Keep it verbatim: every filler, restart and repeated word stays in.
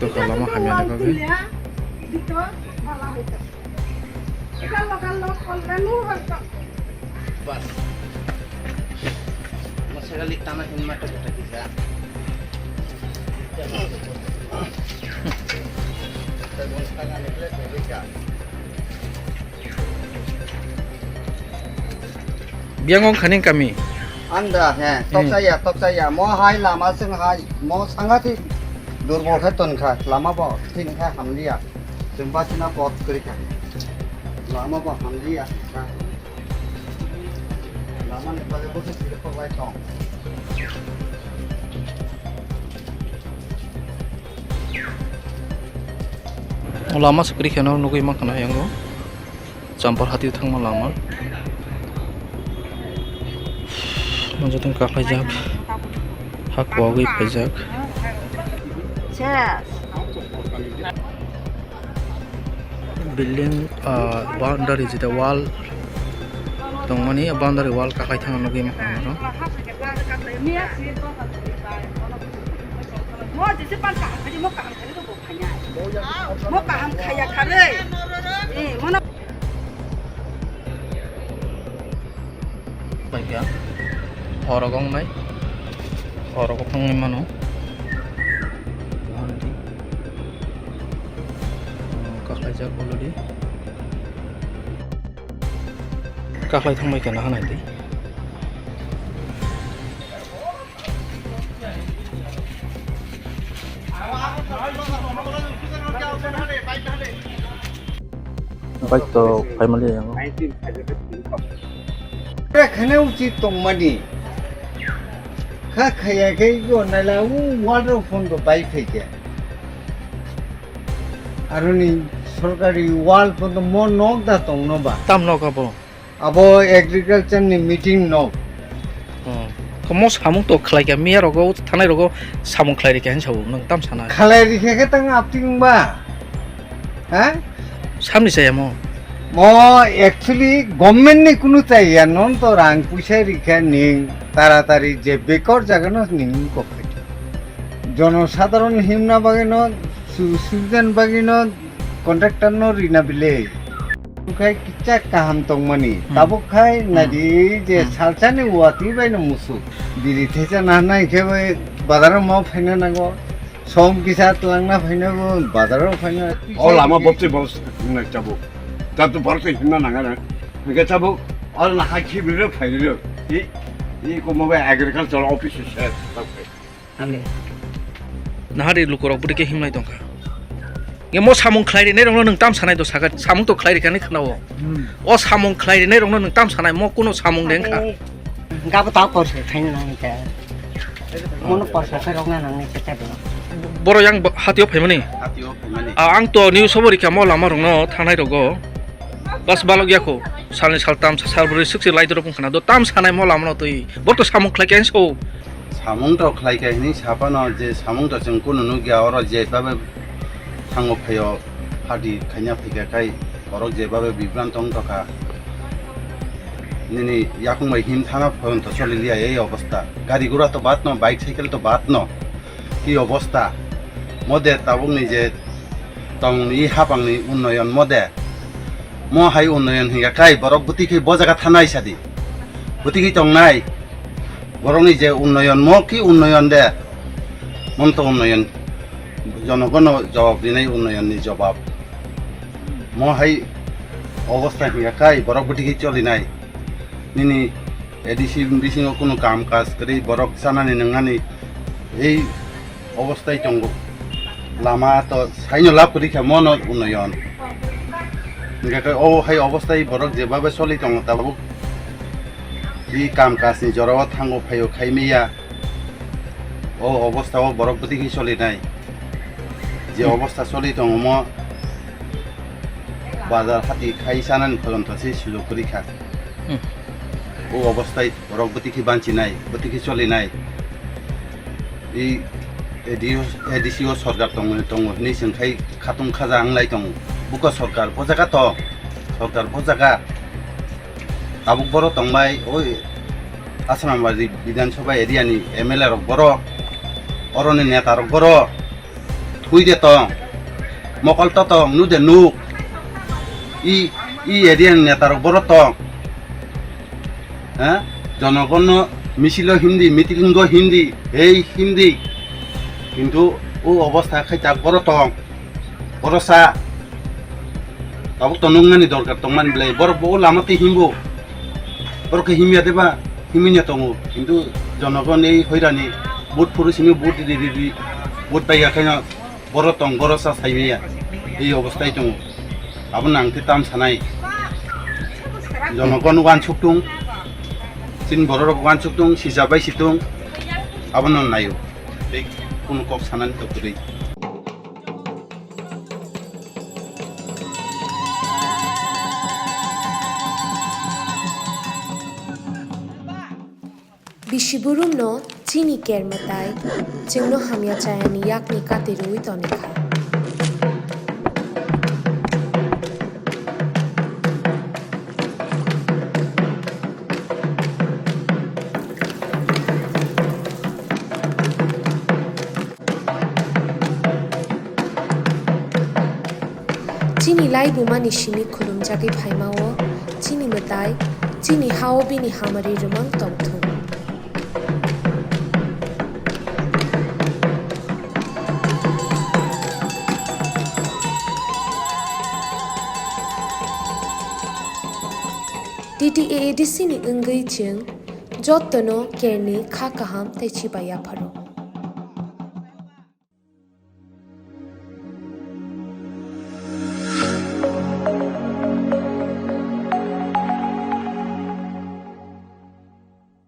Lama hamya ni bagwi. Bas. Masagalik tana hin mata kota kisa. Biang wng khani kami. Anda, he, hmm, toksa ya, toksa ya. Mo hai lama sing hai, mo sangati durbol khe ton kha, lama bo thini kha hamliya. Chwng bachina pot kwrwi kha. Lama bo hamliya. Lama ni bagwi bo se siri kok lai tong. O lama se kwrwi kheno nugwi mankha na yango. Champar hati thangma lama. Manjotong kaklaijak. Hak wagwi phaijak. Building, ah, boundary jeta wall tongmani, boundary wall kaklai thangma nugwi mankha na. Mo kaham khaya kha re. Eh, mono. Paikha. Horok wngnai. Horok phangwi mano. Kaklaijak already. Kaklai thangbai kha na hanai di. Bike to phaimali yango. Khana uchi tongmani. Kha khaya khe go nala u water phone to bai phaikhe. Aroni sorkari wall phone to mo nok da tongno ba. Tam nok abo. Abo agriculture ni meeting no. Hmm. Komo samung to khlai kha, miya rogo, thanai rogo samung khlai rikha hinwi sabo, nwng tam sana. Khlai rikha khe tang apting ba? Ha? Samni chaya mo? Mo actually government ni kunu chaya, non to rang puisa rikha ning taratari je bekor jaga no ning kok. Jono sadharon himna bagwi no, su-, student bagwi no, contractor no rina bile. Khai kicha kaham tongmani. Hmm. Tabuk khai, hmm, nadi je, hmm, salsani wati bai no musu. Biri thecha na nai khe bai bazar o ma phaina nango. Som kisa twlangna phaina bo bazar o phaina. O lama bopsi bos nai chabo. Ta tu borok himna nanga na. Nge chabo. Ol na ha khibiro phairo. I, i ko mo bai agriculture office se. Nahari lukurok bwtwi khe himlai tongkha. Nge mo samung khlai rinai rokno nwng tam sanai do sakha, samung to khlai rikha hinwi khwnao. Hmm. O samung khlai rinai rokno nwng tam sanai, mo kuno samung de wngkha. Gabo ta kor se khaina nang khe. Mono kor se khe rokna nang ni khe tebo. Boro yang bo-, hatio phaimani? Hatio phaimani. A, ang to news o bo rikha mo lama rokno thanai rogo. Bas balok yako. Salni saltam, salbrwi swk se lai dorok wngkha na. Do tam sanai mo lama no twi. Bo to samung khlai khe so. Samung rok khlai kha hinwi saphano je samung rok chwng kunu nukya, oro je babe thango phaio party khaina phaikha khai borok je babe bibranto wngtokha. Nini yakung bai him thana phaio to choli liya ei obostha. Gari gura to baad no, bike cycle to baad no. Ki obostha. Mode tabukni je tongni hapangni unnoyon mode. Mo hai unnoyon hinkha khai borok bwtwi khe bo jaga thanai sadi. Bwtwi khe tongnai. Borokni je unnoyon mo ki unnoyon de. Monto unnoyon. Jonogono jawab rinai unnayonni jawab. Mo hai obostha hinkha khai borok bwtwi khe cholinai. Nini A D C bisingo kunu kam kaj kwrwi borok chanani nwngnani ei obostai tongo. Lama to saino lab kwrwi kha mono unoyon. Hingkhe khe o hai obostai borok jebabe choli tongo tabuk. I kam kajni jorao thango phaio khai maya. O obostao borok bwtwi khe solinai. Je obosta soli tongo mo bazar hati khai chanani phaljongtha se sujok kwrwi kha. Hmm. O obostai borok bwtwi khe banchinai, bwtwi khe cholinai. I A D O, A D C o sorkar tongo, tongo hinwi chwng khai khatung khaja wnglai tongo. Buko sorkar bo jaga to, sorkar bo jaga. Tabuk borok tongbai, oi Asrambari Bidhan Sabha area ni M L A rok borok, oroni neta rok borok. Pui de tong, mokol to tong, nu de nuk. I, i area ni neta rok boro tong. Ha? Jonogon no misil o himdi, meeting o himdi, hei himdi. Kintu o obostha khai tak boro tong. Boro sa. Tabuk to nung nani dorkar tong mani belai. Boro bo lama tei himbo. Boro khe himya deba, himya tongo. Kintu jonogon ei hoirani vote phuru simi vote di di di di. Vote pai ya khaino. Boro tong, boro sa saimaya. Ei obostai tongo. Abono ang khe tam sanai. Jonogon wansuk tung, chini bororok wansuk tung, sijak bai si tung, abono naio. Tei kunu kok sanani to kwrwi. Bisi burumno chini ker mwtai, chwngno hamya chayani yakni kati rwui tonikha. Chini laibumani simi khulumjagwi phaima-o chini mwtai, chini ha-o bini hamari rwmang tongthung. T T A A D C ni wngwi chwng jottono kerni kha kaham tei chibai yapharo.